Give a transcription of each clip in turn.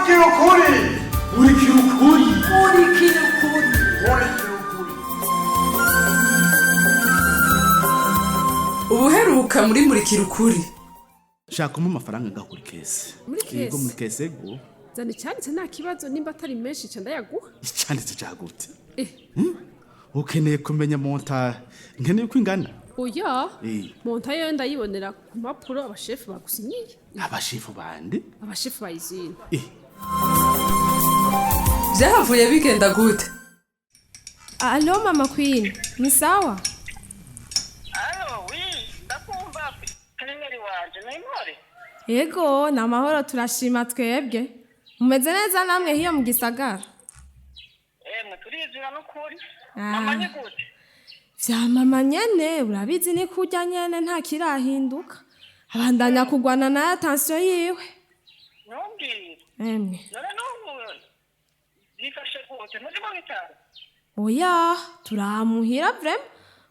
Murikira ukuri. Murikira ukuri. Murikira ukuri. Murikira ukuri. Ubuheruka muri Murikira Ukuri. Shaka umpe amafaranga ngaho kuri caisse. Muri caisse? Yego, muri caisse go. Zana icyanditse, nta kibazo. Nimba atari menshi ca ndayaguha. Icanditse cagute? Eh. Ukeneye kumenya montant nkeneye uko ingana? Oya. Eh. Montant yo ndayibonera ku mpapuro abashefu bagusinyiye. Abashefu bande? Abashefu bayizina. Eh. Vyahavuye bigenda gute? Allô, mama Queen, ni sawa? Allô, oui, ndakumva, kanyenyeri wanje, ni intore. Yego, ni amahoro, turashima twebwe. Mumeze neza namwe hiyo mu gisagara? Emwe, turizira n'ukuri. Ah. Mama ni gute? Vya mama nyene, urabizi, ni kurya nyene, nta kirahinduka. Abandanya kugwana na tension yiwe. Ntumbwire. Emwe. None n'ubu byifashe gute? Nturi mu bitaro? Oya, turamuhira vraiment.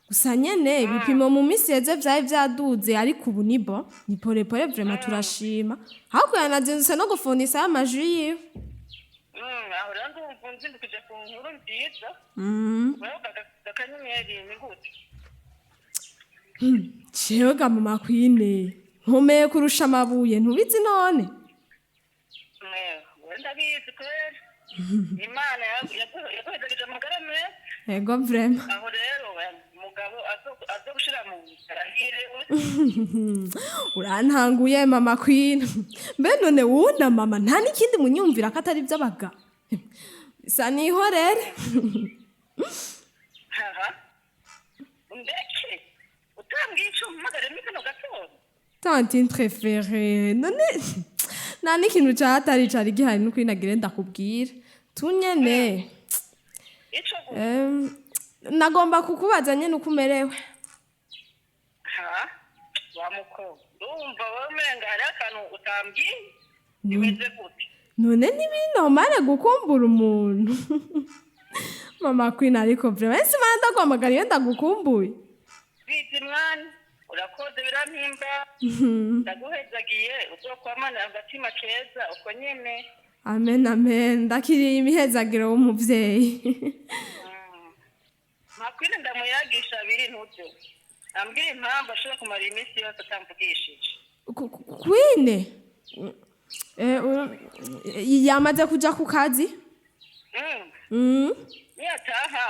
Gusa nyene ibipimo mu minsi yeze vyari vyaduze, ariko ubu ni bon. Ni polepole vraiment, turashima. Ahubwo yanazindutse no gufundisa y'amajwi yiwe. Aho rero ndumva nzindukije ku nkuru nziza. Wewe gakanyenyeri, ni gute? Jewe ga mama Queen, nkomeye kurusha amabuye, ntubizi none? Mwe, ndabizi kweri. Imana yaguhezagije amagara meza. Ego vraiment. Aho rero mugabo azo gushira mu arahire. Urantanguye, mama Queen. Mbe none wuna mama nta n'ikindi munyumvira ko atari iby'abagabo? Bisa nihorere. Haha. Ndeke. Utambwiye ico mpamagare muri kano gatondo. Tantine préférée, none nta n'ikintu cahatari cari gihari n'ukuri nagire ndakubwira tunyene. Ico gute? Nagomba kukubaza nyene uko umerewe. Ha, wa mukobwa, ndumva wowe umenga hariho akantu utambwiye. Bimeze gute? None ntibinomare gukumbura umuntu, mama Queen? Ariko vraiment ese mana ndaguhamagara iyo ndagukumbuye. Bizi mwana, urakoze, birampimba. Ndaguhezagiye, uzokwamana agatima keza uko nyene. Amen, amen, ndakiriye imihezagiro w'umuvyeyi. Makwine ndamuyagisha abiri ntuvyo ambwira impamvu ashobora kumara iminsi yose atamvugishije. Queen yamaze kuja ku kazi. Niyataha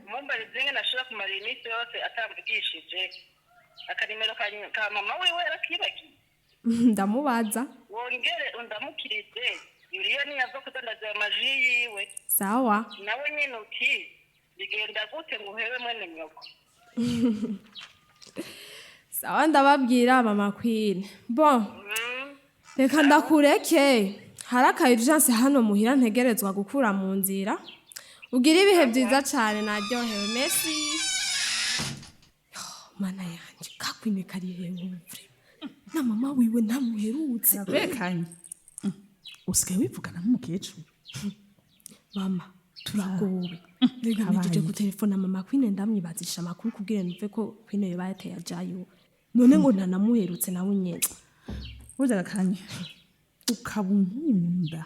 mumbarize ingene ashobora kumara iminsi yose atamvugishije. Akanimero ka mama wiwe yarakibagiye. Ndamubaza. Wongere undamukirize Yuriyo niyava kudandaza ayo maji yiwe. Sawa. Nawe nyene uti bigenda gute ngo uhebe mwene nyoko? Sawa, ndababwira, mama Queen. Bon, reka ndakureke, hari aka urgence hano muhira ntegerezwa gukura mu nzira. Ugira ibihe byiza cyane, naryohewe, merci. Oh, mana yanje, kakwine kari hehe vraiment? Na mama wiwe ntamuherutse. Bekanye usigaye wivugana nk'umukecuru. Mama, turagowe. Rega mpejeje gutelefona mama Queen, ndamwibazisha amakuru kugira numve ko Queen yoba yateye ajayo, none ngo ntanamuherutse nawe nyene. Burya gakanye ukaba unkunda,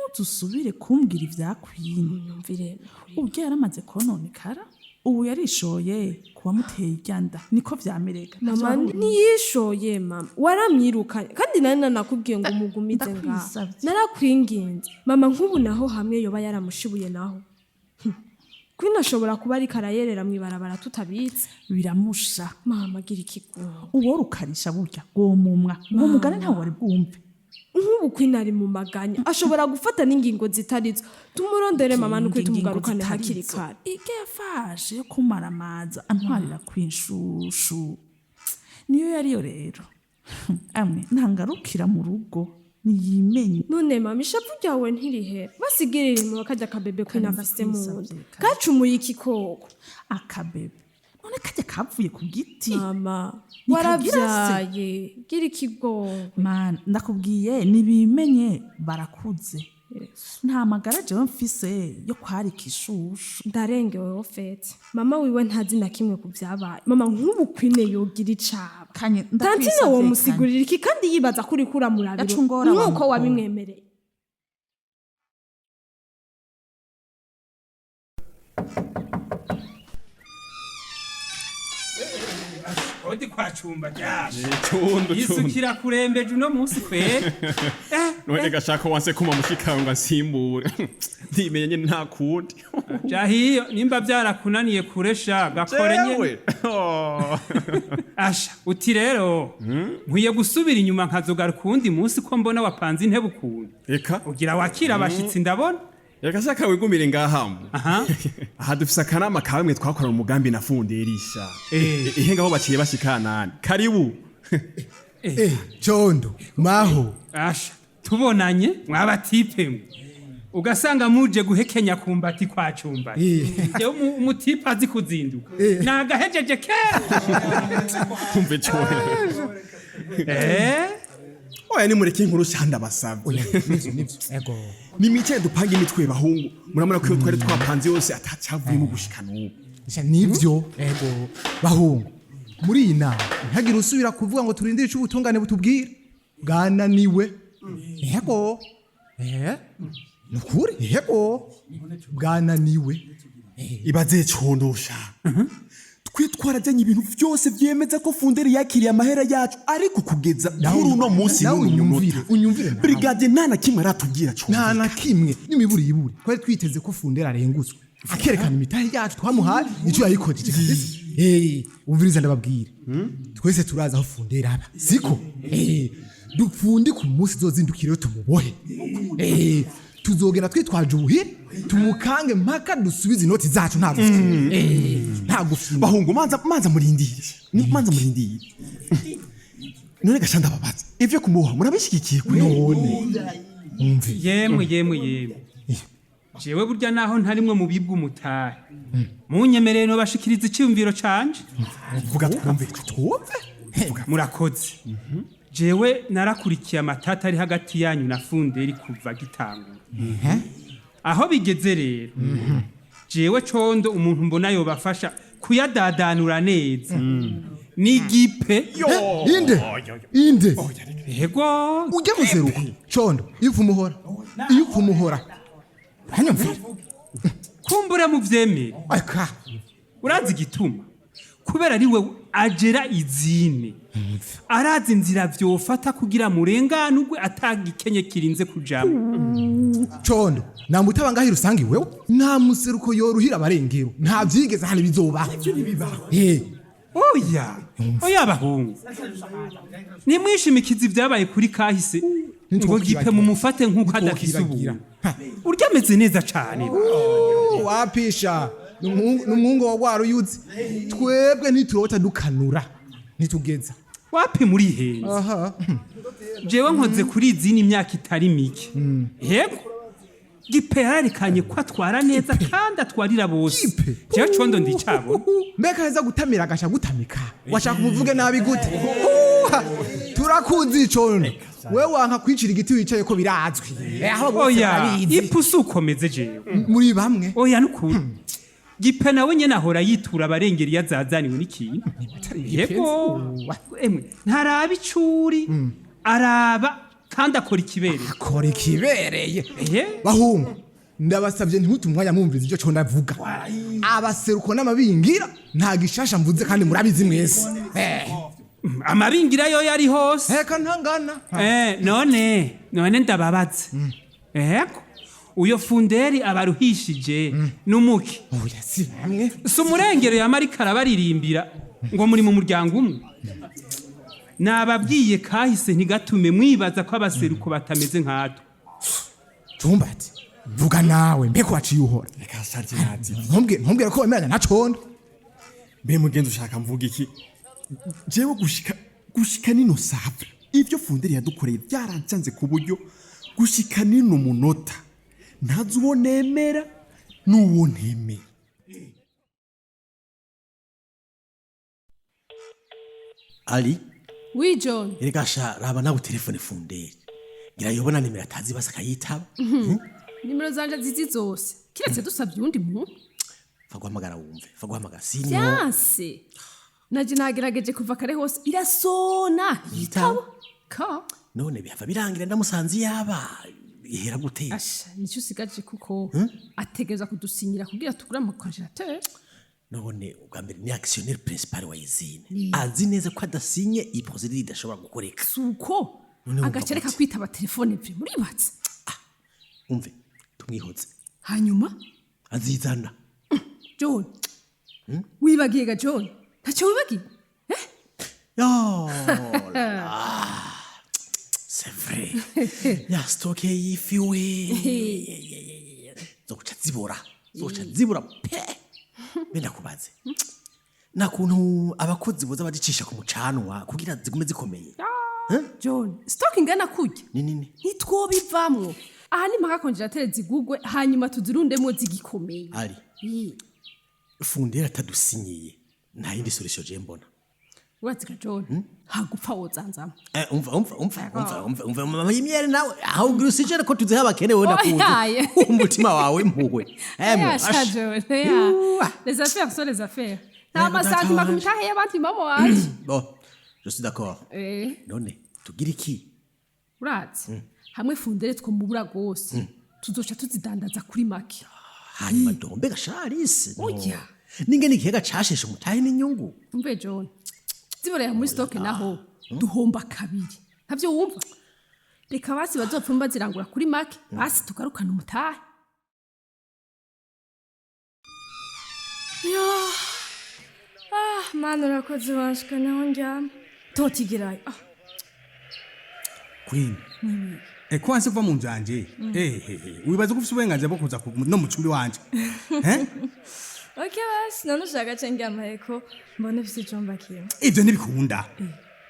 ntuzusubire kumbwira ibya Queen. Nyumvire. Ubwo yaramaze kononekara, ubu yarishoye kuwamuteye iryanda, niko vyamerega. Mama, ntiyishoye mama, waramwirukanye kandi nari nanakubwiye ngo umugumize ngaho. Ndakwisavye. Narakwinginze mama. Nk'ubu naho hamwe yoba yaramushibuye naho, Queen ashobora kuba ariko arayerera mw'ibarabara tutabitse. Biramusha. Mama, gira ikigongo. Uwo rukarisha burya gomumwa uwo mugani ntawe wari bwumve. Nk'ubu Queen ari mu maganya, ashobora gufata n'ingingo zitarizo. Tumurondere mama, nukuri tumugarukane hakiri kare. Ige yafashe yo kumaramaza antwarira kwinshushu niyo yariyo rero, amwe ntangarukira mu rugo niyimenye. None mama, ishavu ryawe ntirihera? Basigirira impuhwe karya akabebe Queen afise mu nda. Ndakwisavye, kare. Kacumuye iki koko? Akabebe none kajya kavuye ku giti? Mama. Nikagira se. Warabyaye, gira ikigongo. Mana, ndakubwiye nibimenye, barakuze. Nta magara jewe mfise yo kwarika ishushu. Ndarengewe au fait. Mama wiwe ntazi na kimwe ku vyabaye. Mama, nk'ubu Queen yogira icaba, Kanye, tantine ndakwisavye. womusigurira iki kandi yibaza ko uriko uramurabira Yacungora wa nk'uko mukobwa. wabimwemereye? Odi kwa cumba ryashe. Condo. Isukira kurembeje uno munsi kwera. None gashaka wanse kuma mushikawe ngo ansimbure, ndimenye nyene, nta kundi. Jahiyo nimba byarakunaniye kuresha gakore nyene. Jewe? Oh. Asha uti rero nkwiye gusubira inyuma nkazogaruka uwundi munsi, ko mbona wapanze intebe ukuntu. Eka. Ugira wakira abashitsi ndabona. Reka shaka wigumire ngaha. Aha. Aha dufise akanama kamwe twakorana umugambi na Funderisha. Eh. Ihe ngaho baciye bashikanani, karibu. Eh, Condo, maho. Asha tubonanye mwabatipe mwe. Ugasanga muje guhekenya kumbati kwa cumba. Jewe umutipe azi kuzinduka. Nagahejeje kera. Kumve condo. Eh? Oya, nimureke inkuru shanda basavye. Nivyo, nivyo. Ego. Nimwicaye dupange imitwe bahungu, murabona ko iyo twari twapanze yose atacavuyemo gushika n'ubu. Sha nivyo. Ego. Bahungu. Muri iyi nama ntihagire usubira kuvuga ngo turindire ico ubutungane butubwira. Bwananiwe. Ego. Eh? Nukuri? Ego. Bwananiwe. Ibaze condosha, twe twarajyanye ibintu byose byemeza ko Funderi yakiriye amahera yacu, ariko kugeza kuri uno munsi Nawe n'uno unyumvire, munota, unyumvire nawe. Brigade nta na kimwe aratubwira. Nta na kimwe n'imiburi iburi. Twari twiteze ko Fundera arengutswe akerekana imitahe yacu twamuhaye icyo yayikojeje kabisa. Eh, umviriza ndababwira. Twese turazi aho Fundera aba. Siko? Eh, dupfundike umunsi zozindukire tumubohe. Eh, tuzogenda twitwaje ubuhiri tumukange mpaka dusubize inoti zacu, nta gufina. Eh, nta gufina. Bahungu, manza manza murindire. Manza murindire. None gasha ndababaza, ivyo kumuha murabishyigikiye kwe? None umve. Yemwe yemwe yemwe, jewe burya naho ntarimwe mu bibwa umutahe, munyemereye nobashikiriza icyumviro canje. Vuga twumve. Twumve. Murakoze. Jewe narakurikiye amatata ari hagati yanyu na Funderi kuva gitangura aho bigeze. Rero jewe Condo, umuntu mbona yobafasha kuyadadanura neza ni Gipe. Inde inde? Yego. Ujya museruko Condo, iyo upfa umuhora, iyo upfa umuhora, uranyumvira? Kumbura muvyemere. Aka. Urazi igituma? Kubera ari we agera izine, arazi inzira vyofata kugira murengane ugwe atagikenye kirinze kujamwo. Condo, namutaba ngaho rusange wewe, nta museruko yoruhira abarengero, nta vyigeze hano bizobaho. Eh. Oya oya abahungu, nimwishimikiza ibyabaye kuri kahise ngo Gipe mumufate nk'uko adafise Ntitwokwibagira. ubu. Urya ameze neza cane. Wapisha n'umwungu wa rwaruyuzi, twebwe ntiturota dukanura ntitugeza. Wapi, murihenze. Aha. Jewe nkoze kuri izini imyaka itari mike. Yego, Gipe yararekanye ko atwara neza kandi atwarira bose. Gipe. Jewe Condo ndicabona. Mbega heza gutamira agasha gutamika, washaka umuvuge nabi gute? Uha, turakuzi Condo, wewe wanka kwicira igiti wicaye ko birazwi. Eh, aho bose Oya. barabizi. Ipusi ukomeze jewe. Muri bamwe. Oya, nukuri Gipe nawe nyene ahora yitura abarengeri iyo azazaniwe n'ikintu. Yego emwe, ntaraba icuri, araba kandi akora ikibereye. Akora ikibereye. Ehe. Bahungu, ndabasabye ntimute umwanya mwumviriza ibyo Condo avuga. Abaseruko n'amabingira nta gishasha mvuze kandi murabizi mwese. Eh. Amabingira yo yari hose. Eka ntangana. Eh, none ndababaze. Ego, uyo Funderi abaruhishije n'umuki? Oya, si bamwe. Si umurengero yamarika arabaririmbira ngo muri mu muryango umwe? Nababwiye kahise ntigatume mwibaza ko abaseruko batameze nkatwe. Cumbati, vuga nawe, mbeko waciye uhora. Reka sharje nazi. Ntumbwire ko wemeranya na Condo. Mbe mugenzi, ushaka mvuga iki? Jewe gushika nino savre, ivyo Funderi yadukoreye byarancanze ku buryo gushika nino munota ntazi uwo nemera n'uwo ntemera. Ali. Oui, John. Erega sha, raba nawe telefone Funderi, ngira yobona nimero atazi basi akayitaba. Nimero zanje zizi zose kiretse dusabye uwundi muntu. Fa guhamagara wumve, fa guhamagara sino. Vyanse, naje nagerageje kuva kare hose, irasona yitaba ka. None bihava birangira ndamusanze yaba. Ihera gute? Asha, nicyo usigaje kuko ategereza kudusinyira kugira tugure ama congélateur. None ubwa mbere ni actionnaire principal wa usine, azi neza ko adasinye iyi procédure idashobora gukoreka. Suko None wumva agacereka gute? kwitaba telefone vye muribatse. Umve, tumwihoze. Hanyuma azizana. John, wibagiye ga John, ntacyo wibagiye? Yo là, c'est vrai, ya stock y'ifi we zoca zibora, zoca zibura pe. Mbe ndakubaze, nakuntu abakozi boza bazicisha ku mucanwa kugira zigume zikomeye? John, stock ingana kurya Ni nini. Ntitwobivamwo aha, ni mpaka congélateur zigugwe, hanyuma tuzirundemo zigikomeye. Ari Fundera atadusinyiye, nta yindi solution je mbona. Uraziga John, hagupfa wozanzamo. Eh, umva, umva, umva, umva, umva, umva, mama y'imyere nawe aho ugira usijere ko tuziha abakene, wowe ndakuzi. Oyaye. Umutima wawe mpuhwe. Emwe, Ya sha. asha. John, ya, les affaires sont les affaires, nta masantima ku mitahe y'abandi, mama wanje. Bon, je suis d'accord. None tugira iki? Urazi hamwe Fundere twomubura rwose, tuzoca tuzidandaza kuri make. Hanyuma dombe gasharisi. Oya. Ningene ikiyaga casheshe umutahe n'inyungu. Umve John, ziboreye muri stock naho duhomba kabiri, ntavyo wumva? Reka basi bazopfuma bazirangura kuri make, basi tugarukane umutahe. Yo. Ah, Mana, urakoze wanshika naho ndyama. Totigirayo. Ah, Queen, ko wanse kuva mu nzu yanje? Ehehe, wibaza ko ufise uburenganzira bwo kuza no mu cumbi wanje, eh? Okay basi, none ushaka ce ndyama ko mbona ufise icumba kimwe. Ivyo ntibikunda.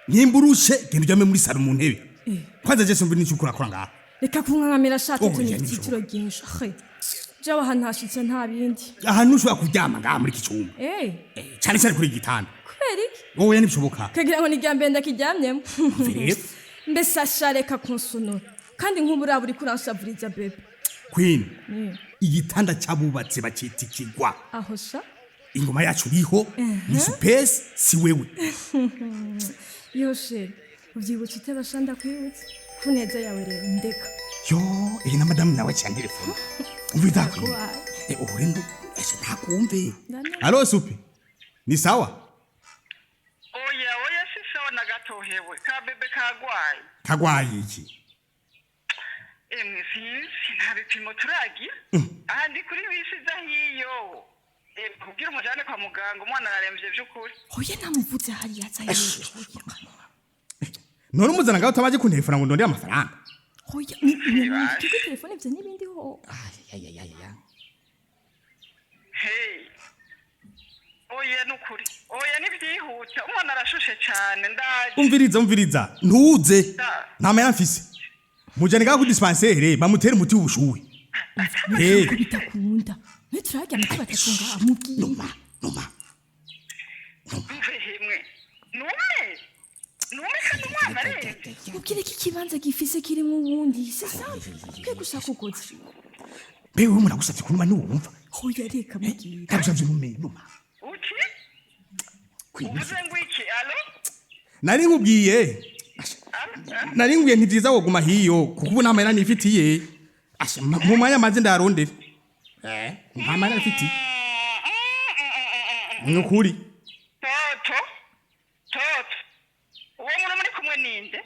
Nimba urushe, genda uryame muri salon mu ntebe. Kwanza je simba n'icyo ukora ngaha. Reka kunkankamira shati. Oh, tuni oya, ititiro ryinshi. He. Jewe aha ntashitse nta bindi. Ahantu ushobora kuryama ngaha muri iki cumba? Cyane cyane kuri iki gitanda. Kubera iki? Wowe ntibishoboka. Kagira ngo ni irya mbere ndakiryamyemo. Rero. Mbese asha, reka kunsunura. Kandi nk'ubu uraba uriko uranshavuriza bébé. Queen, igitanda cy'abubatse bacita ikigwa. Aho sha. Ingoma yacu iriho ni supesi, si wewe. Yo chéri, uvyibutse ute basha? Ndakwibutse ku neza yawe rero, ndeka. Yo, iyi na madamu nawe cyane telefone umva Queen. Uhure ndo ese ntakumve. Allô supi, ni sawa? Oya, oya, si sawa na gato hewe, ka bébé kagwaye. Kagwaye iki? Emwe sinzi, nta bipimo turagira. Aha ndi kuri bisi iza hiyo. Kubwira umujane kwa muganga, umwana araremvye vy'ukuri. Oya, namuvuze hariya aza. None umuzana ngaho utabaje kuntelefona ngo ndondere amafaranga? Oya, ni kuri telefone ivyo n'ibindi ho. Hey, oya, nukuri, oya, nivyihuta, umwana arashushe cane, ndaje. Umviriza, umviriza, ntuze, nta mahera mfise. Mujane ngaho kuri dispensaire bamutere umuti w'ubushuhe. Ko bitakunda ntiturarya amata batatu ngaha, mubwire. Numa. Umve hemwe, nume nume, kandi umwana aremvye. Mubwire ko ikibanza gifise kirimo uwundi, c'est simple, kwe gushaka ukoze. Mbe wewe, umuntu agusavye kunuma ntiwumva? Oya, reka mubwire. Ndagusavye ntume, numa. Uki uvuze ngo iki? Allô? Nari nkubwiye, nari nkubwiye nti vyiza woguma hiyo kuko ubu nta mahera nifitiye. Asha, mu mwanya maze ndarondera. Nta mahera nifitiye ni ukuri. Toto, Toto, uwo muntu muri kumwe ninde?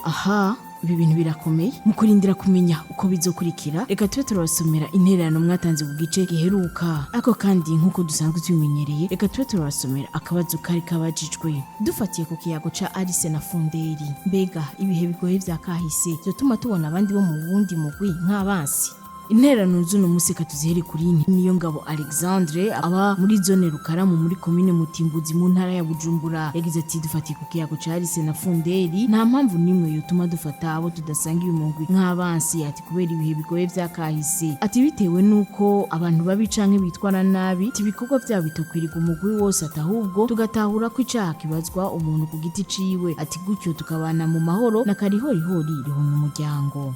Aha ibi bintu birakomeye. Mu kurindira kumenya uko bizokurikira, reka tube turabasomera intererano mwatanze ku gice giheruka. Ariko kandi nk'uko dusanzwe tubimenyereye, reka tube turabasomera akabazo kari kabajijwe dufatiye ku kiyago ca Alice na Funderi. Mbega ibihe bigoye vya kahise vyotuma tubona abandi bo mu wundi mugwi nk'abansi? Intererano z'uno munsi katuzihere kuri niyo ngabo Alexandre, aba muri zone Rukaramu muri komine Mutimbuzi mu ntara ya Bujumbura. Yagize ati: "Dufatiye ku kiyago ca Alice na Funderi, nta mpamvu n'imwe yotuma dufata abo tudasangiye umugwi nk'abansi." Ati kubera ibihe bigoye vya kahise, ati bitewe nuko abantu babi canke bitwara nabi, ati ibikorwa vyabo bitokwirirwa umugwi wose, ati ahubwo tugatahura ko icaha kibazwa umuntu ku giti ciwe, ati gutyo tukabana mu mahoro na karihorihori rihumya umuryango.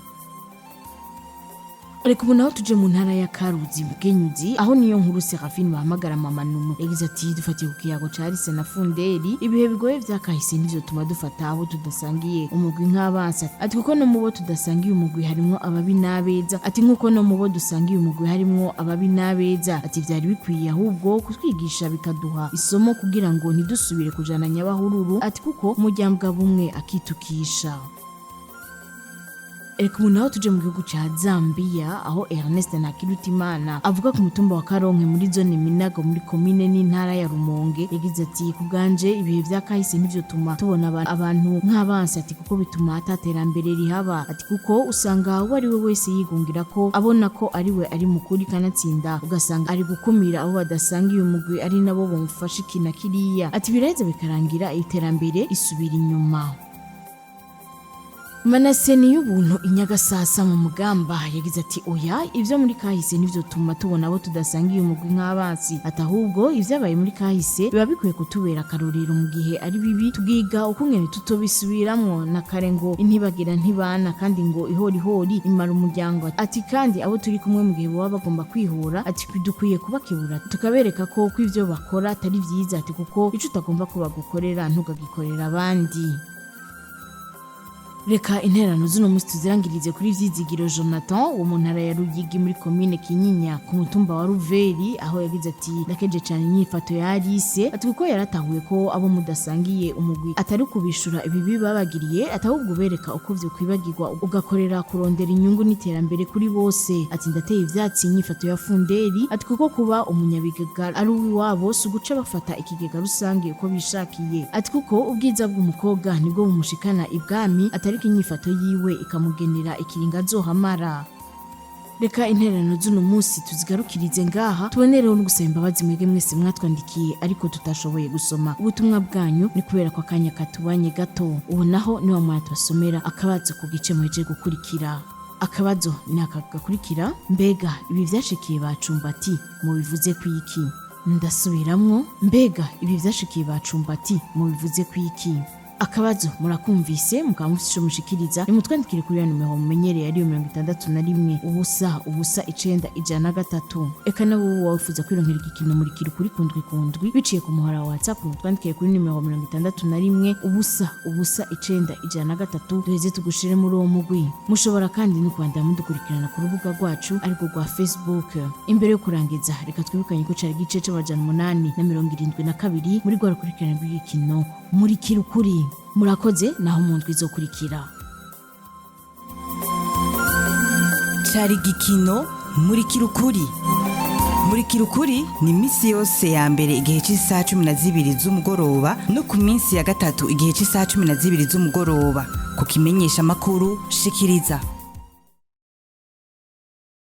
Reka ubu naho tuje mu ntara ya Karuzi Bugenyuzi, aho niyo nkuru Serafine bahamagara mama Nunu yagize ati: "Dufatiye ku kiyago ca Alice na Funderi, ibihe bigoye vyakahise nivyo tuma dufata abo tudasangiye umugwi nk'abansa." Ati kuko no mubo tudasangiye umugwi harimwo ababi n'abeza. Ati nkuko no mubo dusangiye umugwi harimwo ababi n'abeza. Ati vyari bikwiye ahubwo kutwigisha, bikaduha isomo kugira ngo ntidusubire kujana nyabahururu. Ati kuko umuryango bumwe akitukisha. Reka ubu naho tuje mu gihugu ca Zambia, aho Ernest Ntakirutimana avuga ku mutumba wa Karonke muri zone Minago muri komine n'intara ya Rumonge. Yagize ati: "Ku bwanje, ibihe vya kahise nivyo tuma tubona abantu nk'abansi." Ati kuko bituma ataterambere rihaba. Ati kuko usanga uwo ari we wese yigungira ko abona ko ari we ari mukuri, kanatsinda ugasanga ari gukumira abo badasangiye umugwi, ari nabo bamufasha iki na kiriya. Ati biraheza bikarangira iterambere isubira inyuma. Manase y'ubuntu inyagasasa mu mugamba yagize ati: "Oya, ibyo muri kahise nivyo tuma tubona abo tudasangiye umugwi nk'abansi." Ati ahubwo ibyabaye muri kahise biba bikwiye kutubera akarorero, mu gihe ari bibi tugiga ukungene tutobisubiramwo. Na kare ngo intibagira ntibana, kandi ngo ihorihori imara umuryango. Ati kandi abo turi kumwe, mu gihe baba bagomba kwihora, ati dukwiye kubakebura, tukabereka ko ivyo bakora atari vyiza. Ati kuko ico utagomba ko bagukorera ntukagikorera abandi. Reka interano z'uno munsi tuzirangirize kuri Vyizigiro Jonathan wo mu ntara ya Ruyigi muri komine Kinyinya ku mutumba wa Ruveri, aho yagize ati: "Ndakeje cyane inyifato ya Alice." Ati kuko yaratahuye ko abo mudasangiye umugwi atari kubishura ibibi babagiriye, ati ahubwo ubereka uko vyo kwibagirwa, ugakorera kurondera inyungu n'iterambere kuri bose. Ati ndateye ivyatsi inyifato ya Funderi. Ati kuko kuba umunyabigega ari uw'iwabo si uguca bafata ikigega rusange uko bishakiye. Ati kuko ubwiza bw'umukobwa nibwo bumushikana ibwami, atari inyifato yiwe ikamugenera ikiringa azohamara. Reka intererano z'uno munsi tuzigarukirize ngaha, tubonereho no gusaba imbabazi mwebwe mwese mwatwandikiye ariko tutashoboye gusoma ubutumwa bwanyu, ni kubera ko akanya katubanye gato. Ubu naho niwa mwanya tubasomera akabazo ku gice muhejeje gukurikira. Akabazo ni aka gakurikira: mbega ibi vyashikiye bacumbati mubivuze kwiki? Ndasubiramwo: mbega ibi vyashikiye bacumbati mubivuze kwiki? Akabazo murakumvise, mukaba mufite ico mushikiriza, nimutwandikire kuri ya nimero mumenyereye, ariyo 61 0 0 9 103. Eka nawe wowe wifuza kwironkera igikino Murikira Ukuri kundwi kundwi biciye ku muhora wa WhatsApp, mutwandikire kuri nimero 61 0 0 9 103, duheze tugushire muri uwo mugwi. Mushobora kandi no kubandanya mudukurikirana ku rubuga rwacu ariko rwa Facebook. Imbere yo kurangiza, reka twibukanye ko cari igice c'872 muri rwa rukurikirane rw'igikino Murikira Ukuri. Murakoze, naho mu ndwi izokurikira. Cari igikino Murikira Ukuri. Murikira Ukuri ni iminsi yose ya mbere igihe cy'isaha 12 z'umugoroba, no ku minsi ya gatatu igihe cy'isaha 12 z'umugoroba, ku kimenyesha amakuru Shikiriza.